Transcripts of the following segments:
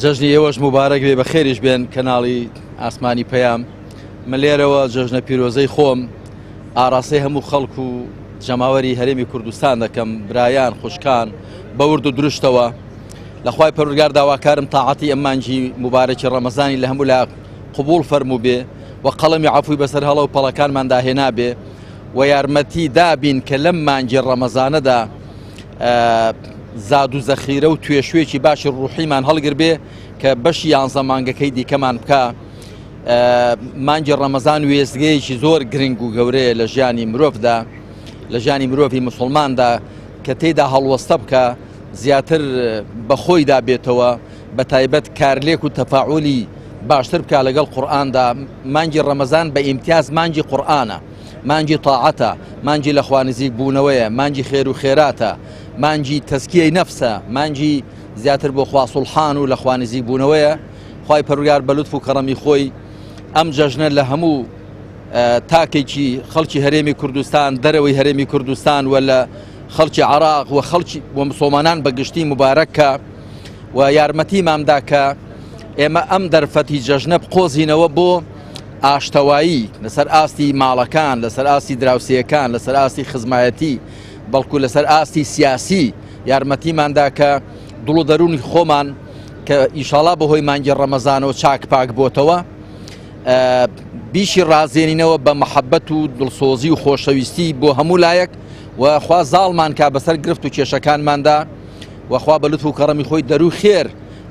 جەژنی ئێوەش موبارەک بێ بەخێریش بێن کەناڵی ئاسمانی پەیام من لێرەوە جەژنە پیرۆزەی خۆم ئاراستەی هەموو خەڵک و جەماوەری هەرێمی کوردستان دەکەم برایان خوشکان بە ورد و درشتەوە لە خوای پەروەردگار داواکارم تاعەتی ئەم مانگی موبارەکی ڕەمەزانی لە هەموو لا قبوڵ فەرموو بێ و قەڵەمی عەفوی بەسەر هەڵە و پەڵەکانماندا هێنابێ و یارمەتی دابین کە لەم مانگی ڕەمەزانەدا زاد و زەخیرە و توێشوێکی باشی ڕوحیمان هەڵگر بێ کە بەشی یانزە مانگەکەی دیکەمان بکە مانگی ڕەمەزان وێستگەیەکی زۆر گرنگ و گەورەیە لە ژیانی مرۆڤدا لە ژیانی مرۆڤی مسلماندا کە تێدا هەڵوەستە بکە زیاتر بەخۆیدا بێتەوە بە تایبەت کارلێک و تەفاعولی باشتر بکە لەگەڵ قورئاندا مانگی ڕەمەزان بە ئیمتیاز مانگی قورئانە مانگی تاعەتە، مانگی لە خوا نزیک بوونەوەیە، مانگی خێر و خێراتە، مانگی تەزکیەی نەفسە، مانگی زیاتر بۆ خوا سوڵحان و لە خوا نزیک بوونەوەیە. خوای پەروەردگار بە لوتف و کەڕەمی خۆی ئەم جەژنە لە هەموو تاکێکی خەڵکی هەرێمی کوردستان، دەرەوەی هەرێمی کوردستان و لە خەڵکی عراق و خەڵکی و مسڵمانان بە گشتی مبارەک کە و یارمەتیمان دا کە ئێمە ئەم دەرفەتی جەژنە بقۆزینەوە بۆ ئاشتەوایی لەسەر ئاستی ماڵەکان، لەسەر ئاستی دراوسێیەکان، لەسەر ئاستی خزمایەتی، بەڵکو لەسەر ئاستی سیاسی یارمەتیماندا کە دڵ و دەروونی خۆمان کە ئیشاڵا بەهۆی مانگی ڕەمەزانەوە چاک پاک بۆتەوە بیشی ڕازێنینەوە بە محەبەت و دڵسۆزی و خۆشەویستی بۆ هەموو لایەک و خوا زاڵمان کا بەسەر گرفت و کێشەکانماندا وخوا بە لوتف و کەڕەمی خۆی دەروو خێر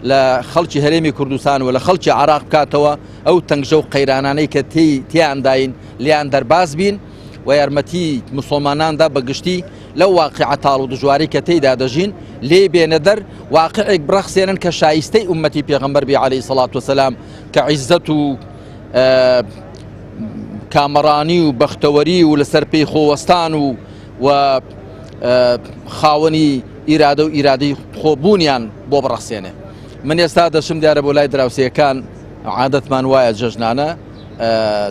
لە خەڵکی هەرێمی کوردستان و لە خەڵکی عراق بکاتەوە ئەو تەنگژە و قەیرانانەی کە تێی تێیانداین لێیان دەرباز بین و یارمەتی مسوڵماناندا بە گشتی لەو واقیعە تاڵ و دژواری کە تێیدا دەژین لێی بێنە دەر واقعێک بڕەخسێنن کە شایستەی ئومەتی پێغەمبەر بی عەلەیهی سەڵات وسەلام کە عیزەت و کامەڕانی و بەختەوەری و لەسەر پێی خۆوەستان و و خاوەنی ئیرادە و ئیرادەی خۆبوونیان بۆ بڕەخسێنێ من ئێستا دەچم دیارە بۆ لای دراوسێکان عادەتمان وایە جەژنانە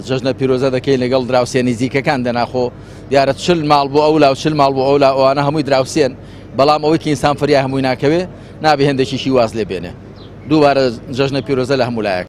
جەژنە پیرۆزە دەکەین لەگەڵ دراوسێ نزیکەکان دەناخۆ دیارە چل ماڵ بۆ ئەو لا و چل ماڵ بۆ ئەو لا ئەوانە هەمووی دراوسێن بەڵام ئەوەی کە ئینسان فریا هەمووی ناکەوێ نابێ هەندێکیشی واز لێ بێنێ دووبارە جەژنە پیرۆزە لە هەموو لایەک.